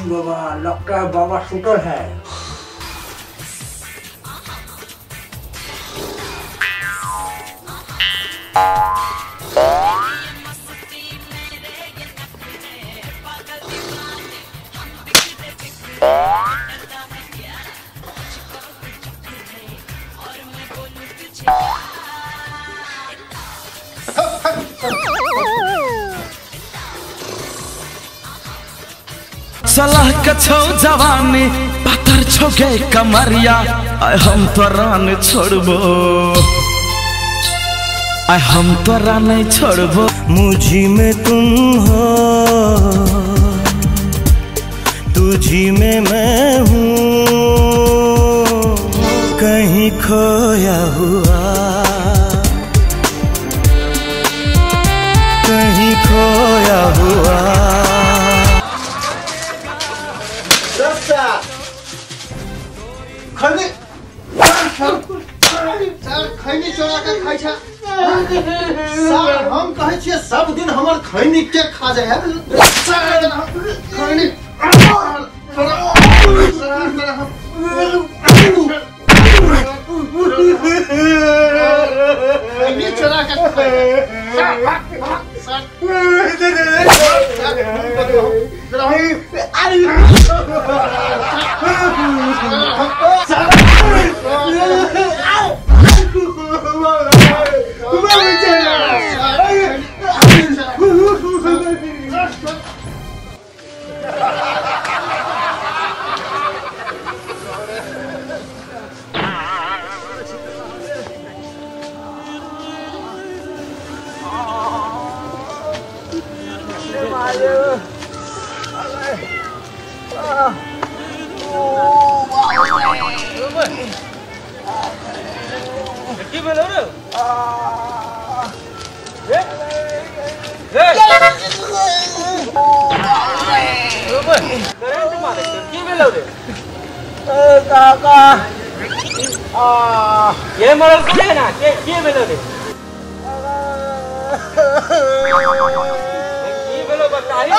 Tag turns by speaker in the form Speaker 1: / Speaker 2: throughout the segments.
Speaker 1: बाबा लगता है बाबा शूटर है।
Speaker 2: सलाह के छौ जवानी पातर छौ गे कमरिया, आय हम तोरा नहीं छोड़बो, आय हम तोरा नहीं छोड़बो।
Speaker 3: मुझी में तुम हो तुझी में मैं हूँ, कहीं खोया हुआ कहीं खोया हुआ।
Speaker 4: खैनी चोरा के खाइ छै सर, हम कहै छियै सब दिन हमर खैनी के खा जाय है। खैनी खैनी चोरा के खाइ
Speaker 5: की भेलो रे? करंट मारे की भेलो रे?
Speaker 1: काका
Speaker 5: ये मरल के ना के की भेलो रे? की भेलो बताई?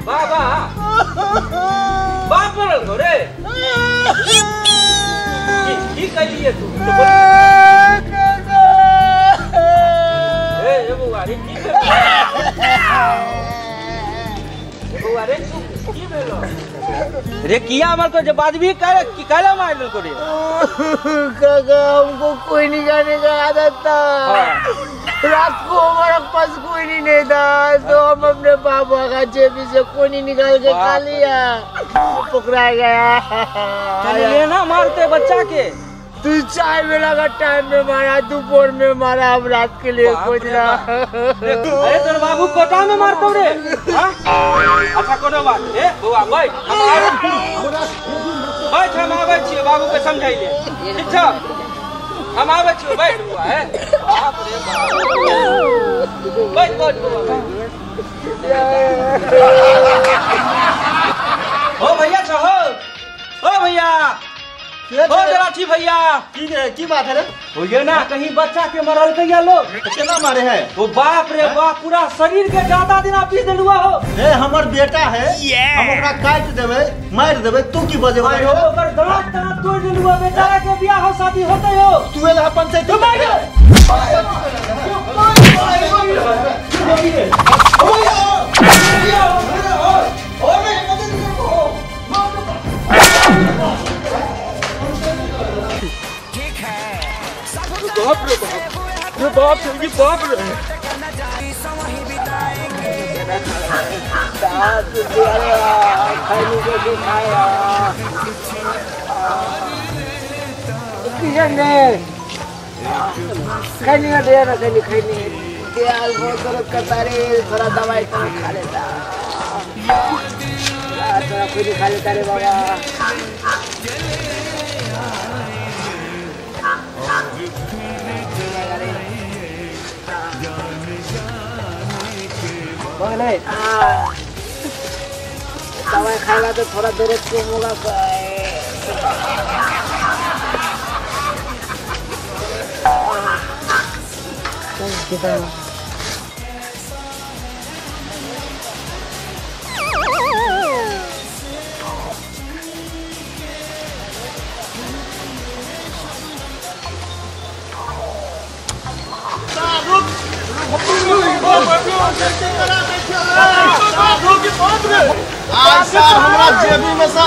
Speaker 5: बाबा बाप मरल को रे? की कहलिए तू? ए बउआ रे की भेलो? बउआ रे तू की भेलो रे? किया मर को जे बाजबी करे की काला मार देलको रे?
Speaker 1: काका हमको कोई नहीं जाने का आदत था। रात को हमारा पास कोई नहीं था तो हम अपने बाबा का जेबी से कोनी निकाल के खा लिया, पकड़ा गया।
Speaker 5: चल लेना मारते बच्चा के।
Speaker 1: तू चाय बेला का टाइम में मारा, दोपहर में मारा, अब रात के लिए खोज रहा।
Speaker 5: अरे तोर बाबू कोटा में मारतो रे? अच्छा कोनो बात ए बउआ बैठ, बैठ हम आबै छियै बाबू के समझाइले, ठीक छ? हम आबै छियै, बैठ बउआ। हे बाप रे बाप, बैठ बैठ बउआ बैठ। हो भैया छ हो, हो भैया, हो जराठी भैया।
Speaker 4: की बात है रे?
Speaker 5: हो ये ना कहीं बच्चा के मरल के लोग
Speaker 4: केना मारे है?
Speaker 5: ओ बाप रे बाप, पूरा शरीर के ज्यादा दिन पीस देलुआ हो।
Speaker 4: ए हमर बेटा है, हम ओकरा काट देबै मार देबै, तू की बजे
Speaker 5: हो? ओकर दांत दांत तोड़ देलुआ बेचारा के, बियाह हो शादी होते हो।
Speaker 4: तू एला पंचायत
Speaker 5: बाप रे बाप रे बाप रे बाप रे।
Speaker 1: खैनी ना दे ना खैनी खैनी बहुत दर्द करता रे, थोड़ा दवाई तो खा लेता, थोड़ा खैनी खा लेता रे बाबा। भऽ गेलै। दवाई खाला तो थोड़ा दर्द कम होगा।
Speaker 4: आज सर हमरा जेबी में से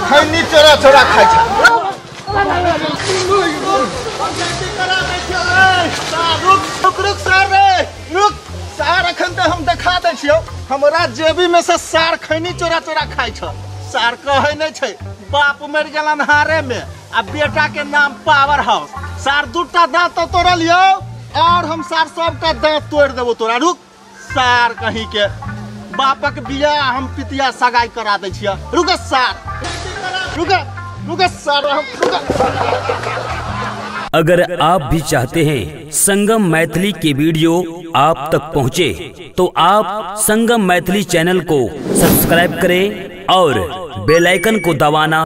Speaker 4: खैनी चोरा चोरा खाइ छै। रुक रुक सर रे रुक सार, अखन तऽ हम देखा दै छियौ हमरा जेबी में से सार खैनी चोरा चोरा खाइ छ। सार कहै नहि छै बाप मरि गेल अन्हारे में आ बेटा के नाम पावर हाउस। सार दूटा दाँत तो तोड़लियौ और हम सार सबटा दाँत तोड़ देबो तोरा। रुक सार कहीं के बापक बियाह हम पितिया सगाई करा दै छियै। रुक सार, रुक रुक सार, हम रुक।
Speaker 6: अगर आप भी चाहते हैं संगम मैथिली के वीडियो आप तक पहुंचे, तो आप संगम मैथिली चैनल को सब्सक्राइब करें और बेल आइकन को दबाना